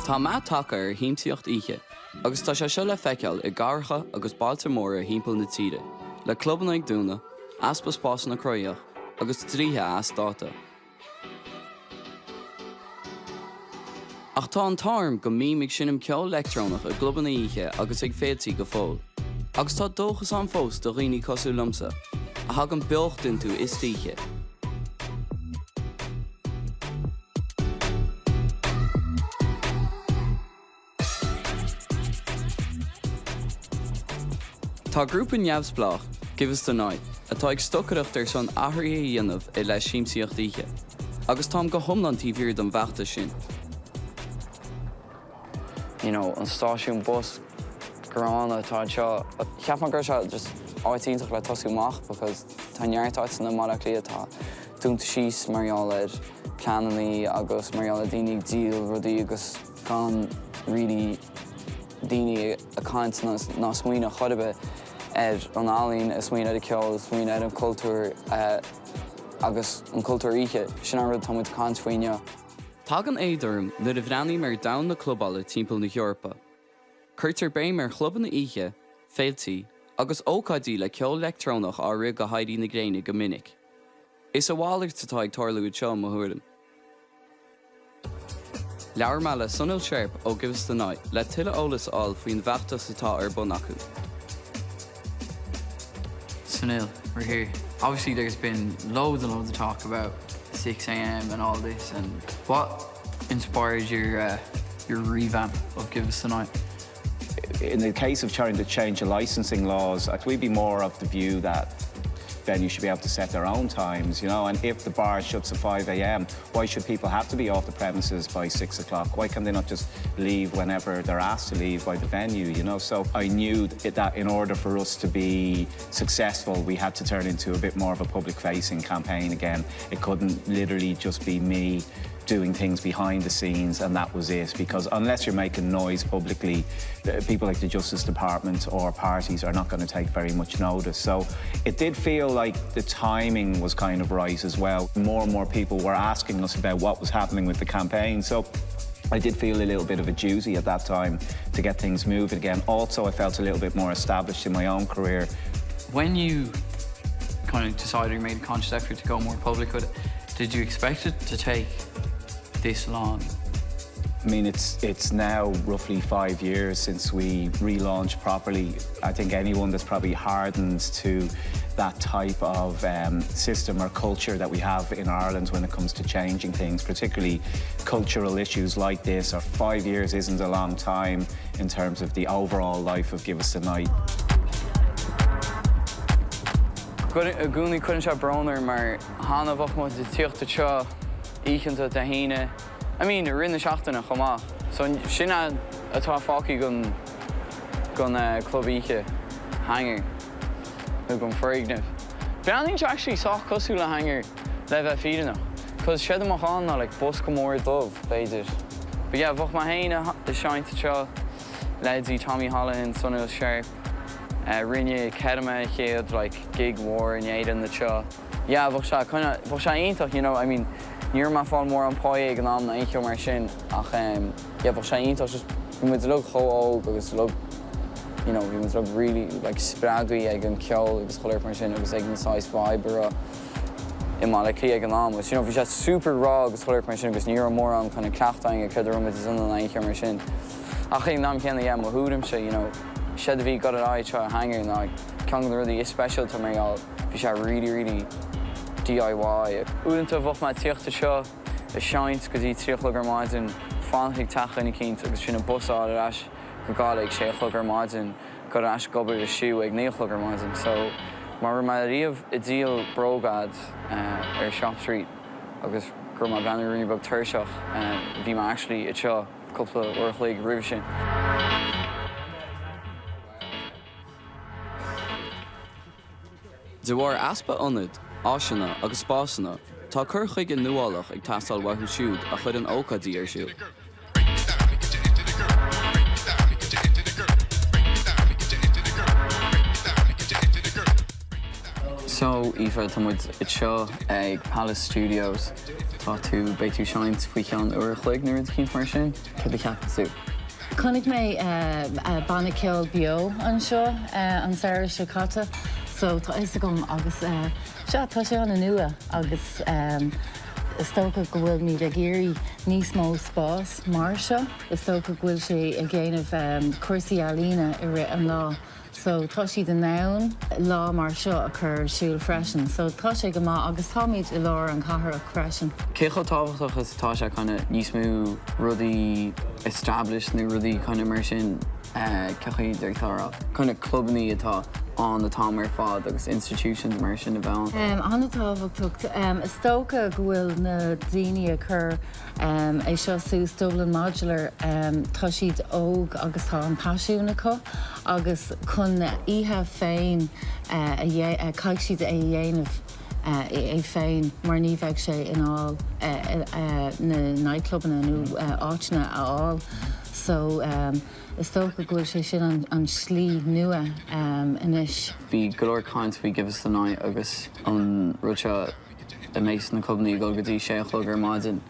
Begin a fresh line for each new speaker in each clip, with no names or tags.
Tá meath tagtha ar shiamsaíocht oíche agus tá sé seo le feiceáil i gcathracha agus bailte móra thimpeall na tíre, le clubanna ag dúnadh, easpa spásanna cruthaitheach agus dlíthe as dáta. Ach tá an t-ádh orm go mbím ag seinm ceol leictreonach i gclubanna oíche agus ag féiltí go fóill. Agus tá dóchas ann fós do dhaoine cosúil liomsa, a thagann beocht iontu istoíche. Tá grúpa neamhspleách, Give Us The Night, atá ag stocaireacht ar son athruithe a dhéanamh i leith siamsaíocht oíche, agus táim go hiomlán taobh thiar den bhfeachtas sin.
You know, an stáisiún bus gránna atá anseo. Cheap mé go raibh sé just áit iontach le tosú amach because tá neart áiteanna i mBaile Átha Cliath atá dúnta síos mar gheall ar pleanannaí agus mar gheall ar daoine ag díol rudaí agus gan really daoine ag caint ná smaoineamh chor ar bith ar an ealaín, ag smaoineamh ar an ceol, ag smaoineamh ar an cultúr agus an cultúr oíche. Sin an rud atá muid ag caint faoi inniu.
Tagann éad orm nuair a bhreathnaím ar domhan na clubála timpeall na hEorpa. Cuirtear béim ar chlubanna oíche, féiltí, agus ócáidí le ceol leictreonach á rith go héirí na gréine go minic. Is a mhalairt atá ag tarlú anseo i mo thuairim. Labhair mé le Sunil Sharpe ó Give Us The Night le tuilleadh eolais a fháil faoin bhfeachtas atá ar bun acu.
Sunil, we're here. Obviously there's been loads and loads of talk about 6am and all this and what inspired your uh, your revamp of Give Us The Night?
In the case of trying to change the licensing laws, we'd be more of the view that venues should be able to set their own times, you know, and if the bar shuts at 5 a.m., why should people have to be off the premises by 6 o'clock? Why can they not just leave whenever they're asked to leave by the venue, you know? So I knew that in order for us to be successful, we had to turn into a bit more of a public-facing campaign again. It couldn't literally just be me doing things behind the scenes and that was it because unless you're making noise publicly people like the Justice Department or parties are not going to take very much notice. So it did feel like the timing was kind of right as well. More and more people were asking us about what was happening with the campaign. So I did feel a little bit of a duty at that time to get things moving again. Also, I felt a little bit more established in my own career.
When you kind of decided you made a conscious effort to go more public with it, did you expect it to take this long?
I mean, it's it's now roughly five years since we relaunched properly. I think anyone that's probably hardened to that type of um, system or culture that we have in Ireland when it comes to changing things, particularly cultural issues like this, or five years isn't a long time in terms of the overall life of Give Us the Night.
I gcónaí cuireann sé brón orm mar cheana bheadh muid ag tíocht anseo oícheanta Dé hAoine, I mean i rith na seachtaine chomh maith. So sin atá fágtha den den club oíche, Hangar, nó den foirgneamh. Breathnaíonn sé actually sách cosúil le Hangar le bheith fírinneach, cos séard a bheadh ann ná like bosca mór dubh, b'fhéidir. But yeah, bheadh mé féin ag seinnt anseo, leithéidí Tommy Holohan, Sunil Sharpe, rinne Kettama a chéad like gig mhór in Éirinn anseo. Yeah, bheadh sé kind of, bheadh sé iontach, you know, I mean, ní raibh mé ag fáil mórán páí ag an am ná aon cheo mar sin ach em yeah, bheadh sé iontach just bhí muid uilig chomh óg agus uilig you know, bhí muid uilig really like spreagtha ag an ceol agus chuile shórt mar sin agus ag an saghas vibe a raibh i mBaile Átha Cliath ag an am agus you know, bhí sé super raw agus chuile shórt mar sin agus ní raibh mórán kind of cleachtadh againn ar céard a raibh muid ag déanamh ná aon cheo mar sin. Ach ag an am céanna, yeah, mo thuairimse, you know, séard a bhí ag dul ar aghaidh anseo i Hangar ná ceann de na rudaí is speisialta mar gheall bhí sé really really DIY. Uaireanta bheadh mé ag tíocht anseo ag seinnt go dtí 3 a chlog ar maidin, fanacht ag teach duine eicínt agus ansin an bus a fháil ar ais go Gaillimh ag sé a chlog ar maidin, dul ar ais ag obair fiú ag 9 a chlog ar maidin. So má raibh mé riamh ag díol bróga ar Shop Street agus go raibh mé ag breathnú ruainne beag tuirseach, bhí mé actually anseo. cúpla uair a chloig roimhe sin.
De bharr easpa ionad, áiseanna agus spásanna, tá cur chuige nuálach ag teastáil uathu siúd a chuireann ócáidí ar siúl.
So, Aoife, tá muid anseo ag Palace Studios. Tá tú, beidh tú ag seinnt faoi cheann uair a chloig nó rud eicínt mar sin. Céard a cheapann tú?
Chonaic mé banna ceoil beo anseo an samhradh seo caite so tá fhios agam agus sea tá sé an-nua agus is dócha go bhfuilimid ag iarraidh níos mó spás mar seo. Is dócha go bhfuil sé ag déanamh cúrsaí ealaíne i rith an lá. So tá siad in ann lá mar seo a chur ar siúl freisin. So tá sé go maith agus táimid i lár an chathrach freisin.
Cé chomh tábhachtach is atá sé kind of níos mó rudaí established nó rudaí kind of mar sin cén chaoi a deirtear a rá kind of clubannaí atá ann an t-am ar fad agus institutions mar sin a bheith
ann? An-tábhachtach. Is dócha go bhfuil na daoine a chur é seo suas Dublin Modular, tá siad óg agus tá an paisiún acu agus chun oíche féin a caithfidh siad é a dhéanamh é féin mar ní bheidh sé in ann na nightclubanna nó áiteanna a fháil so is dócha go bhfuil sé sin an slí nua anois.
Bhí go leor caint faoi Give Us The Night agus an rud seo a mbeidh na clubannaí ag dul go dtí sé a chlog ar maidin.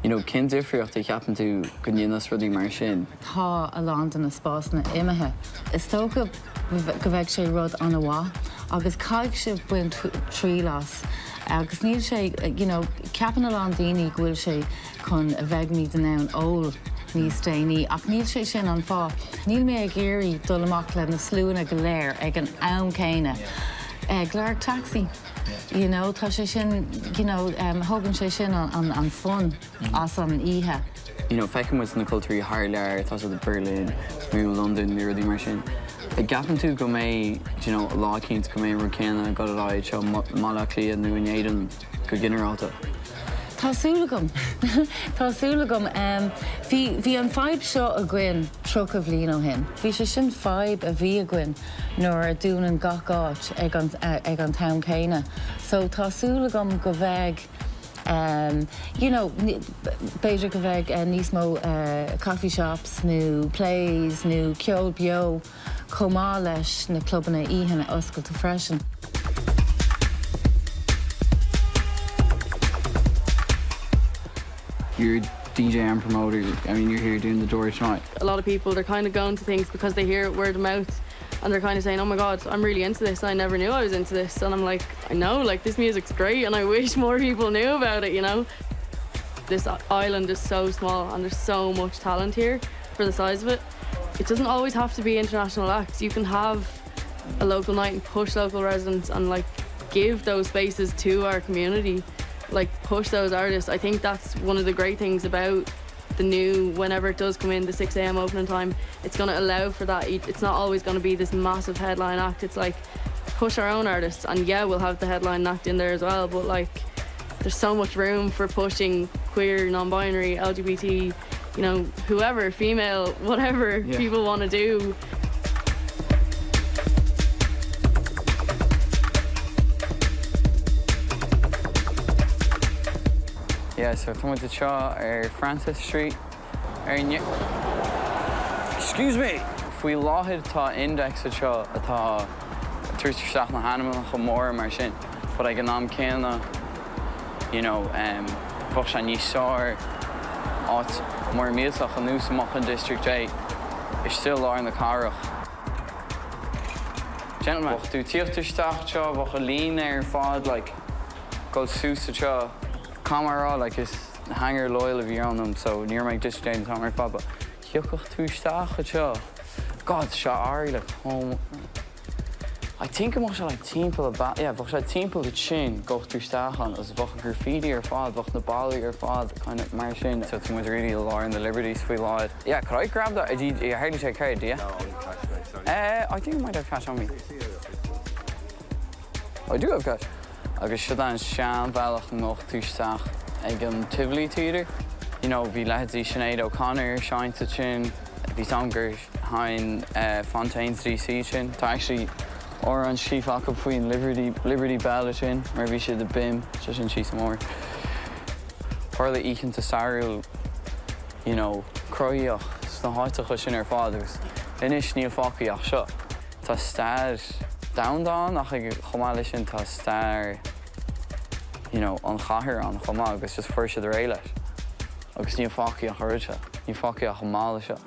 You know, cén difríocht a cheapann tú go ndéanfas rudaí mar sin?
Tá a lán de na spásanna imithe. Is dócha go bheidh sé rud an-mhaith agus caithfidh sibh baint triail as agus níl sé, you know, ceapann a lán daoine go bhfuil sé chun a bheidhmid in ann ól níos déanaí ach níl sé sin an fáth. Níl mé ag iarraidh dul amach le na sluanna go léir ag an am céanna. Glaoigh taxi. You know, tá sé sin, you know, thógann sé sin an fun as an oíche.
You know, feiceann muid na cultúirí thar lear, tá siad i Berlin nó Londain nó rudaí mar sin. An gceapann tú go mbeidh, do you know, lá eicínt go mbeidh an rud céanna ag dul ar aghaidh anseo i mBaile Átha Cliath nó in Éirinn go ginearálta?
Tá súil agam. Tá súil agam. Bhí, bhí an fadhb seo againn 30 bhliain ó shin. Bhí sé sin fadhb a bhí againn nuair a dúnann gach áit ag an, ag an t-am céanna. So tá súil agam go bheidh, you know, b'fhéidir go bheidh níos mó coffee shops nó plays nó ceol beo chomh maith leis na clubanna oícheanna oscailte freisin.
You're a DJ and promoter, I mean you're here doing the door tonight.
A lot of people they're kind of going to things because they hear it word of mouth and they're kind of saying, oh my god, I'm really into this and I never knew I was into this and I'm like, I know, like this music's great and I wish more people knew about it, you know. This island is so small and there's so much talent here for the size of it. It doesn't always have to be international acts. You can have a local night and push local residents and like give those spaces to our community, like push those artists. I think that's one of the great things about the new whenever it does come in the 6 a.m. opening time it's going to allow for that it's not always going to be this massive headline act it's like push our own artists and yeah we'll have the headline act in there as well but like there's so much room for pushing queer non-binary LGBT you know whoever female whatever yeah. people want to do
Yeah, so tá muid anseo ar Francis Street ar Excuse me! Faoi láthair tá Index anseo atá ag tabhairt isteach na hainmneacha móra mar sin, but ag an am céanna, you know, bheadh sé níos fearr áit mór millteach anuas amach in District 8 istigh i lár na cathrach. Gentlemen, bheadh tú ag tíocht isteach anseo, bheadh an líne ar fad like dul suas anseo. Caithfidh mé a rá like is hanger loyal a bhí ionam so ní raibh mé ag District 8 an t-am ar fad but thiocfadh tú isteach anseo, God, tá sé airí like chomh I think go mbeadh sé like timpeall a yeah bheadh sé timpeall ansin gabhadh tú isteach ann agus bheadh an graffiti ar fad, bheadh na ballaí ar fad kind of mar sin. So tá muid really i lár na Liberties faoi láthair. Yeah, could I grab that? Do you, you hardly take card, do you?
No, only cash, mate, sorry.
Uh, I think I might have cash on me. I do have cash. Agus siod an seanbhealach a ngabhadh tú isteach ag an Tivoli Theatre. You know, bhí leithéidí Sinéad O'Connor seinnte ansin, bhí am gur sheinn Fontaines DC ansin. Tá actually amhrán scríofa acu faoin Liberty, Liberty Bell ansin mar bhí siad i BIM, sé sin síos an bóthar. Tharla oícheanta stairiúil, you know, cruthaitheach sna háiteacha sin ar fad agus anois níl fágtha ach seo. Tá stair domhanda ann ach ag chomh maith leis sin tá stair, you. you know, an chathair ann chomh maith agus just fuair siad réidh leis. Agus níl fágtha ach an rud seo, níl fágtha ach an mála seo.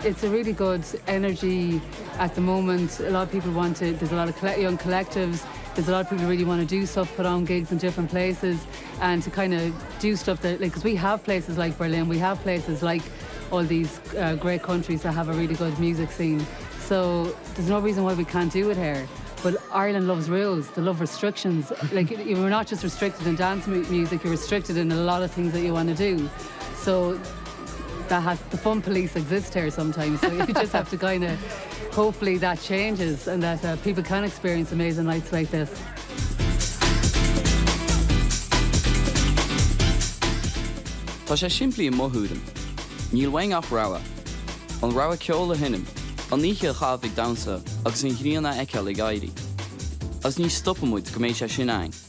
It's a really good energy at the moment. A lot of people want to, there's a lot of young collectives, there's a lot of people who really want to do stuff, put on gigs in different places and to kind of do stuff that, like, because we have places like Berlin, we have places like all these uh, great countries that have a really good music scene. So there's no reason why we can't do it here. But Ireland loves rules, they love restrictions. Like you're not just restricted in dance music, you're restricted in a lot of things that you want to do. So that has the fun police exist here sometimes. So you just have to kind of hopefully that changes and that uh, people can experience amazing nights like this.
Tá sé simplí i mo thuairim. Níl uainn ach rogha. An rogha ceol a sheinm, an oíche a chaitheamh ag damhsa agus an ghrian a fheiceáil ag éirí. Agus ní stopfaidh muid go mbeidh sé sin againn.